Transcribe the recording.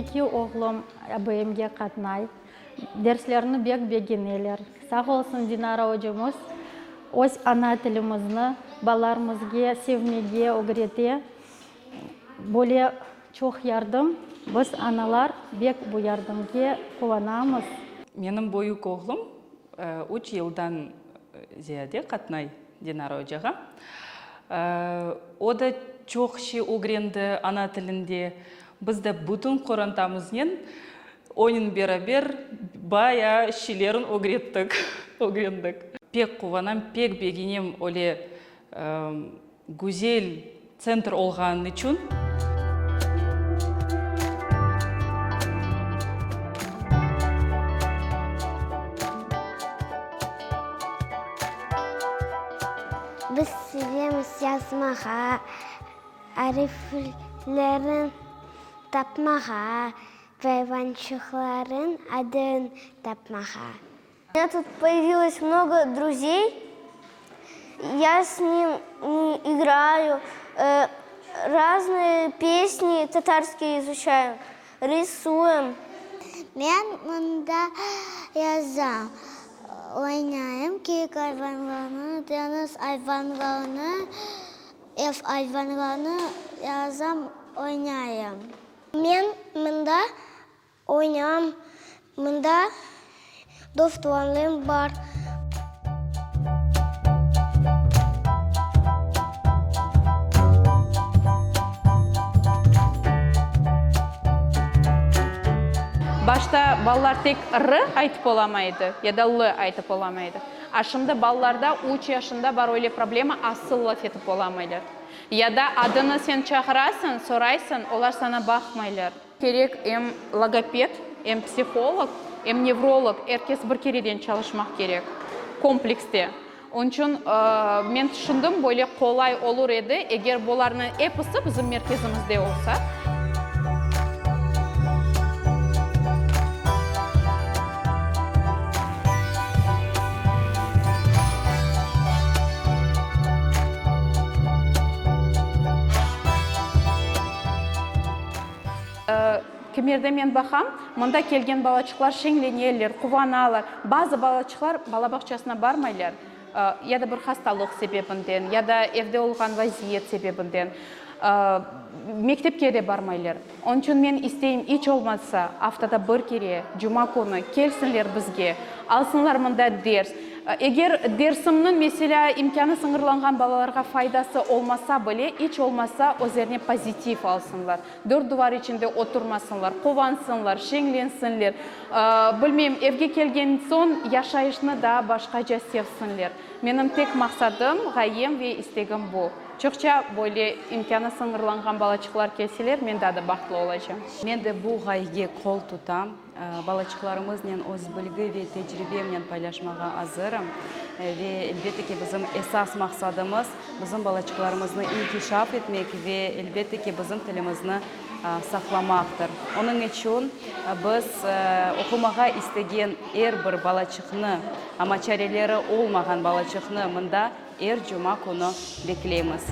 Eki oğlum ABMge qatnay. Derslerini bek begeneler. Sağ olsun Dinara ocamız, öz ana tilimizni balalarımızge sevmege ögrete. Böyle çoq yardım, biz analar bek bu yardımge quvanamız. Menim böyük oğlum üç yıldan ziyade qatnay Dinara ocağa. O da çoq şey ögrendi ana tilinde. Biz de bütün qorantamıznen onen beraber bayağı şeylerin ögrettik, ögrendik. Pek quvanam, pek begenem öyle güzel tsentr olğanı içün. Biz sevemiz yazmağa, ariflerin tapmağa, ayvançıqların adın tapmağa. У меня тут появилось много друзей, я с ними играю, разные песни татарские изучаем, рисуем. Men mında yazam, oynayım, kiyik ayvanlarnı, deñiz ayvanlarını, ev ayvanlarını yazam, oynayım. Men mında Oynam, mında dostlarım bar. Başta balalar tek r aytıp olamay edi ya da l aytıp olamay edi. A şimdi balalarda üç yaşında bar öyle problema, asıl laf etip olamaylar. Ya da adını sen çağırasıñ, soraysıñ, olar saña baqmaylar. Kerek em logoped, em psiholog, em nevrolog, er kes bir kereden çalışmaq kerek, komplekste. Onıñ içün men tüşündim, böyle qolay olur edi, eger bularnıñ episi bizim merkezimizde olsa. Kimerde men baqam, mında kelgen balaçıqlar şeñleneler, quvanalar. Bazı balaçıqlar bala bağçasına barmaylar, ya da bir hastalıq sebebinden, ya da evde olğan vaziyet sebebinden, mektepke de barmaylar. Onıñ içün men isteyim, iç olmazsa, aftada bir kere, cuma künü, kelsinler bizge, alsınlar mında ders. Eger dersimniñ, meselâ, imkânı sıñırlanğan balalarğa faydası olmasa bile, iç olmazsa, özlerine pozitiv alsınlar. Dört duvar içinde oturmasınlar, quvansınlar, şeñlensinler, bilmeyim, evge kelgen soñ yaşayışnı daa başqaca sevsinler. Menim tek maqsadım, ğayem ve istegim bu. Çoqça böyle imkânı sıñırlanğan balaçıqlar kelseler, men daa da bahtlı olacam. Men de bu ğayege qol tutam. Balaçıqlarımıznen öz bilgi ve tecribemnen paylaşmağa azırım. Ve, elbette ki, bizim esas maqsadımız, bizim balaçıqlarımıznı inkişaf etmek ve, elbette ki, bizim tilimizni saqlamaqtır. Onıñ içün biz oqumağa istegen er bir balaçıqnı, amma çareleri olmağan balaçıqnı mında er cuma künü bekleymiz.